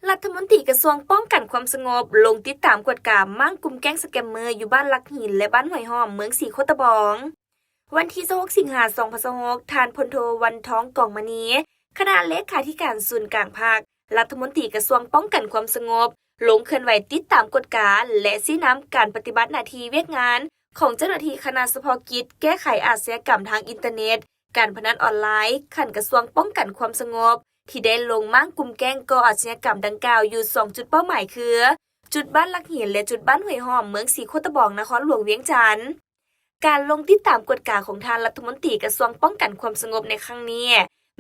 ລັດຖະມົນຕີກະຊວງປ້ອງກັນຄວາມສະຫງົບ ລົງຕິດຕາມກວດກາມ້າງກຸ່ມແກ້ງສະແກມເມີຢູ່ບ້ານຫຼັກຫີນ ແລະ ບ້ານຫ້ວຍຫອມ ເມືອງສີໂຄດຕະບອງ. ວັນທີຊາວຫົກ ສິງຫາ ສອງພັນຊາວຫົກ ທ່ານ ພົນໂທ ວັນທອງ ກອງມະນີ ຄະນະເລຂາທິການສູນກາງພັກ, ລັດຖະມົນຕີກະຊວງປ້ອງກັນຄວາມສະຫງົບ ລົງເຄື່ອນໄຫວຕິດຕາມກວດກາ ແລະ ຊີ້ນຳການປະຕິບັດໜ້າທີ່ວຽກງານຂອງເຈົ້າໜ້າທີ່ຄະນະສະເພາະກິດແກ້ໄຂອາຊະຍາກຳທາງອິນເຕີເນັດ, ການພະນັນອອນລາຍ ຂັ້ນກະຊວງປ້ອງກັນຄວາມສະຫງົບ ທີ່ໄດ້ລົງມ້າງກຸ່ມແກ້ງກໍ່ອາຊະຍາກຳດັ່ງກ່າວຢູ່ສອງຈຸດເປົ້າໝາຍຄື ຈຸດບ້ານຫຼັກຫີນ ແລະ ຈຸດບ້ານຫ້ວຍຫອມ ເມືອງສີໂຄດຕະບອງ ນະຄອນຫຼວງວຽງຈັນ. ການລົງຕິດຕາມກວດກາຂອງທ່ານລັດຖະມົນຕີກະຊວງປ້ອງກັນຄວາມສະຫງົບໃນຄັ້ງນີ້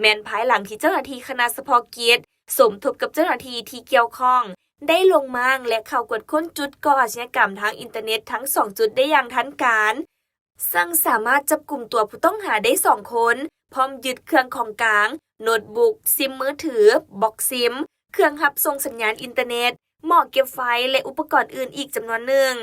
ແມ່ນພາຍຫຼັງທີ່ເຈົ້າໜ້າທີ່ຄະນະສະເພາະກິດ ສົມທົບກັບເຈົ້າໜ້າທີ່ທີ່ກ່ຽວຂ້ອງ ໄດ້ລົງມ້າງ ແລະ ເຂົ້າກວດຄົ້ນຈຸດກໍ່ອາຊະຍາກຳທາງອິນເຕີເນັດທັງສອງຈຸດໄດ້ຢ່າງທັນການ, ເຊິ່ງສາມາດຈັບກຸມຕົວຜູ້ຕ້ອງຫາໄດ້ສອງຄົນ, ພ້ອມຍຶດເຄື່ອງຂອງກາງ, ໂນດບຸກ, ຊິມມືຖື, ບັອກຊິມ, ເຄື່ອງຮັບສົ່ງສັນຍານອິນເຕີເນັດ, ໝໍ້ເກັບໄຟ ແລະ ອຸປະກອນອື່ນອີກຈຳນວນໜຶ່ງ.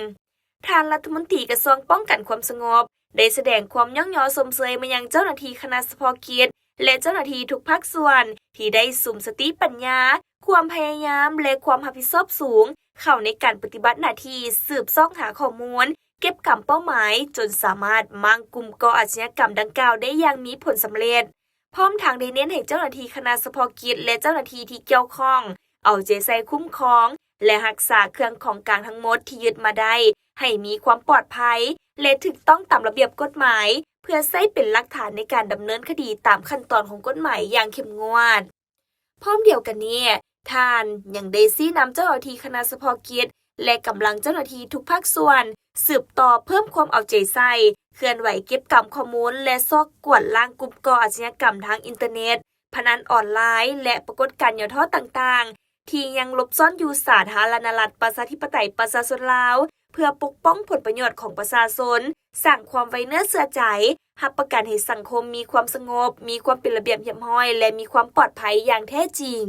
ທ່ານລັດຖະມົນຕີກະຊວງປ້ອງກັນຄວາມສະຫງົບ ໄດ້ສະແດງຄວາມຍ້ອງຍໍຊົມເຊີຍມາຍັງເຈົ້າໜ້າທີ່ຄະນະສະເພາະກິດ ແລະ ເຈົ້າໜ້າທີ່ທຸກພາກສ່ວນ ທີ່ໄດ້ສຸມສະຕິປັນຍາ, ຄວາມພະຍາຍາມ ແລະ ຄວາມຮັບຜິດຊອບສູງ ເຂົ້າໃນການປະຕິບັດໜ້າທີ່ສືບຊອກຫາຂໍ້ມູນ, ເກັບກຳເປົ້າໝາຍ ຈົນສາມາດມ້າງກຸ່ມກໍ່ອາຊະຍາກຳດັ່ງກ່າວໄດ້ຢ່າງມີຜົນສຳເລັດ. ພ້ອມທັງໄດ້ເນັ້ນໃຫ້ເຈົ້າໜ້າທີ່ຄະນະສະເພາະກິດ ແລະ ເຈົ້າໜ້າທີ່ທີ່ກ່ຽວຂ້ອງ ເອົາໃຈໃສ່ຄຸ້ມຄອງ ແລະ ຮັກສາເຄື່ອງຂອງກາງທັງໝົດທີ່ຍຶດມາໄດ້ ໃຫ້ມີຄວາມປອດໄພ ແລະ ຖືກຕ້ອງຕາມລະບຽບກົດໝາຍ ເພື່ອໃຊ້ເປັນຫຼັກຖານໃນການດຳເນີນຄະດີຕາມຂັ້ນຕອນຂອງກົດໝາຍຢ່າງເຂັ້ມງວດ. ພ້ອມດຽວກັນນີ້, ທ່ານຍັງໄດ້ຊີ້ນຳເຈົ້າໜ້າທີ່ຄະນະສະເພາະກິດ ແລະ ກຳລັງເຈົ້າໜ້າທີ່ທຸກພາກສ່ວນ ສືບຕໍ່ເພີ່ມຄວາມເອົາໃຈໃສ່, ເຄື່ອນໄຫວເກັບກຳຂໍ້ມູນ ແລະ ຊອກກວາດລ້າງກຸ່ມກໍ່ອາຊະຍາກຳທາງອິນເຕີເນັດ, ພະນັນອອນລາຍ ແລະ ປາກົດການຫຍໍ້ທໍ້ຕ່າງໆ ທີ່ຍັງຫຼົບຊ້ອນຢູ່ສາທາລະນະລັດ ປະຊາທິປະໄຕ ປະຊາຊົນລາວ ເພື່ອປົກປ້ອງຜົນປະໂຫຍດຂອງປະຊາຊົນ, ສ້າງຄວາມໄວ້ເນື້ອເຊື່ອໃຈ, ຮັບປະກັນໃຫ້ສັງຄົມມີຄວາມສະຫງົບ, ມີຄວາມເປັນລະບຽບຮຽບຮ້ອຍ ແລະ ມີຄວາມປອດໄພຢ່າງແທ້ຈິງ.